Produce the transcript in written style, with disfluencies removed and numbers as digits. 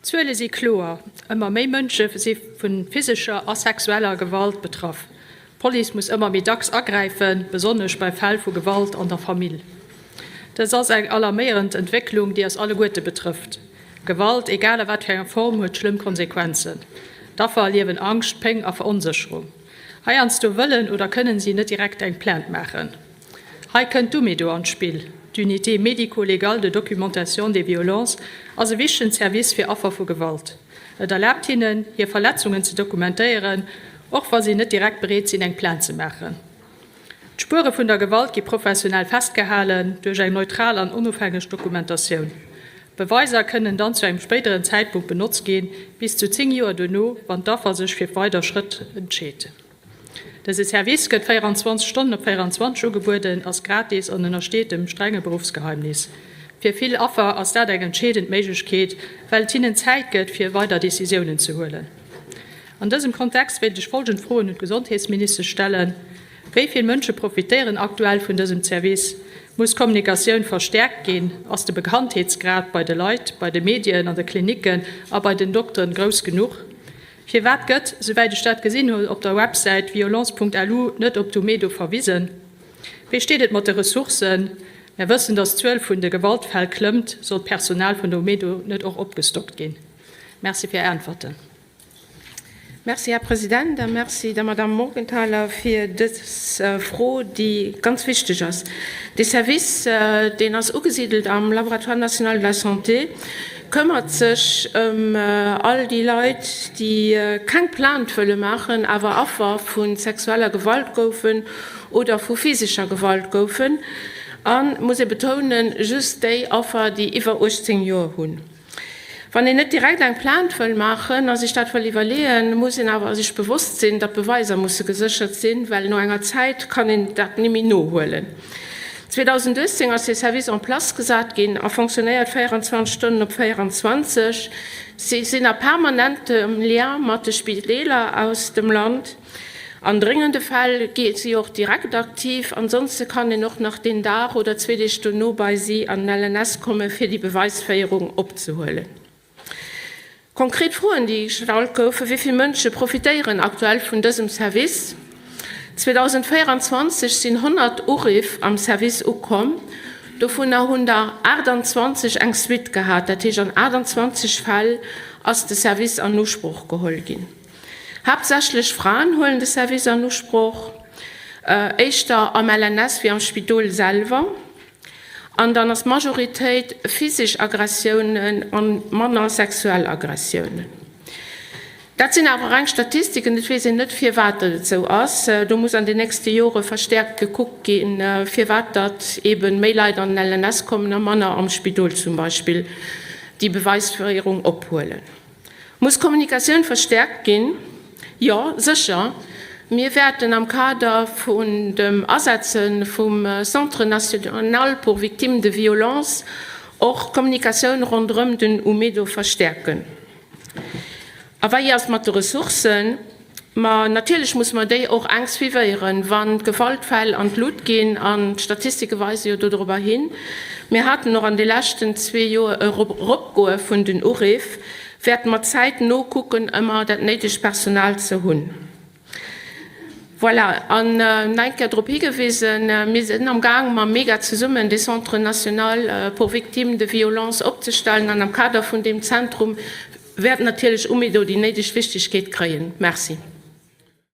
D'Zuele si kloer, Ëmmer méi Mënsche si vu physescher a sexueller Gewalt betraff. D'Police muss ëmmer méi dacks agräifen, besonnesch bei Fäll vu Gewalt an der Famill. Dës ass eng alarméierend Entwécklung, déi eis alleguerte betrëfft. Gewalt, egal a wat fir enger Form, huet schlëmm Konsequenzen. D'Affer erliewen Angscht, Péng a Veronsécherung. Heiansdo wëllen oder kënnen si net direkt eng Plainte maachen. Hei kënnt d'UMEDO an d'Spill. D'Unité médico-légale de documentation des violences ass e wichtegen Service fir Affer vu Gewalt. Et erlaabt hinnen, hir Verletzungen ze dokumentéieren, och wa si net direkt bereet sinn, eng Plainte ze maachen. D'Spuere vun der Gewalt gi professionell festgehalen duerch eng neutral an onofhängeg Dokumentatioun. D'Beweiser kënnen dann zu engem spéideren Zäitpunkt benotzt ginn, bis zu 10 Joer duerno, wann d'Affer sech fir weider Schrëtt entscheet. Dëse Service gëtt 24 Stonnen op 24 ugebueden, ass gratis an ënnersteet dem strenge Beruffsgeheimnis. Fir vill Affer ass dat eng entscheedend Méiglechkeet, well et hinnen Zäit gëtt, fir weider Decisiounen ze huelen. An dësem Kontext wéilt ech folgend Froen un d'Gesondheetsministesch stellen, Wéi vill Mënsche profitéieren aktuell vun dësem Service? Muss d'Kommunikatioun verstäerkt ginn? Ass de Bekanntheetsgrad bei de Leit, bei de Medien, an de Klinicken a bei den Dokteren grouss genuch? Firwat gëtt, souwäit ech dat gesinn hunn, op der Websäit violence.lu net op d'Umedo verwisen? Wéi steet et mat de Ressourcen? Mär wëssen, datt d'Zuel vun de Gewaltfäll klëmmt. Soll d'Personal vun der Umedo net och opgestockt ginn? Merci fir Är Äntwerten. Merci, Här President, a merci der Madamm Morgenthaler fir dës Fro, déi ganz wichteg ass. Dee Service, deen ass ugesidelt am Laboratoire national de la santé, këmmert sech ëm all déi Leit, déi keng Plainte wëlle maachen, awer Affer vu sexueller Gewalt goufen oder vu physescher Gewalt goufen, a, muss ee betounen, just déi Affer, déi iwwer 18 Joer hunn. Wann een net direkt eng Plainte wëll maachen a sech dat wëll iwwerleeën, muss een awer sech bewosst sinn, datt Beweiser musse geséchert sinn, well no enger Zäit kann een dat ni méi nohuelen. 2018 ass dee Service en place gesat ginn a fonctionnéiert 24 Stonnen op 24. Si sinn a permanentem Lien mat de Spideeler aus dem Land. An dréngende Fäll gi si och direkt aktiv. Ansonste kann een och nach deen Dag oder zwee Deeg dono bei si an den LNS komme fir déi Beweisféierung opzehuelen. Konkret Froen, déi gestallt goufen, Wéi vill Mënsche profitéieren aktuell vun dësem Service? 2024 sinn 100 Uriff am Service ukomm, dovunner hunn der 28 eng Suite gehat. Dat heescht, an 28 Fäll ass de Service an Usproch geholl ginn. Haaptsächlech Fraen huelen de Service an Usproch, éischter am LNS wéi am Spidol selwer. An dann ass d'Majoritéit physesch Aggressiounen an manner sexuell Aggressiounen. Dat sinn awer reng Statistiken, et weess een net firwat dat et esou ass. Do muss an den nächste Jore verstäerkt gekuckt ginn, firwat datt eeben méi Leit an den LNS kommen a manner am Spidol zum Beispill déi Beweisféierung ophuelen. Muss d'Kommunikatioun verstäerkt ginn? Jo, sécher. Mir wäerten am Kader vun dem Asetze vum Centre national pour victimes de violences och d'Kommunikatioun ronderëm den UMEDO verstäerken. A wei ass et mat de Ressourcen? Ma natierlech musse mer déi och enk suivéieren, wann d'Gewaltfäll an d'Lut ginn, an d'Statistike weise jo dodrober hin. Mir haten och an de leschten zwee Joer e Eropgoe vun den Uriff, wäerte mer zäitno kucken, ëmmer dat néidegt Personal ze hunn. Voilà, an nach eng Kéier drop higewisen, Mir sinn am Gaang mam MEGA zesummen dee Centre national pour victimes de violences opzestellen an am Kader vun deem Zentrum wäert natierlech UMEDO déi néideg Wichtigkeet kréien. Merci.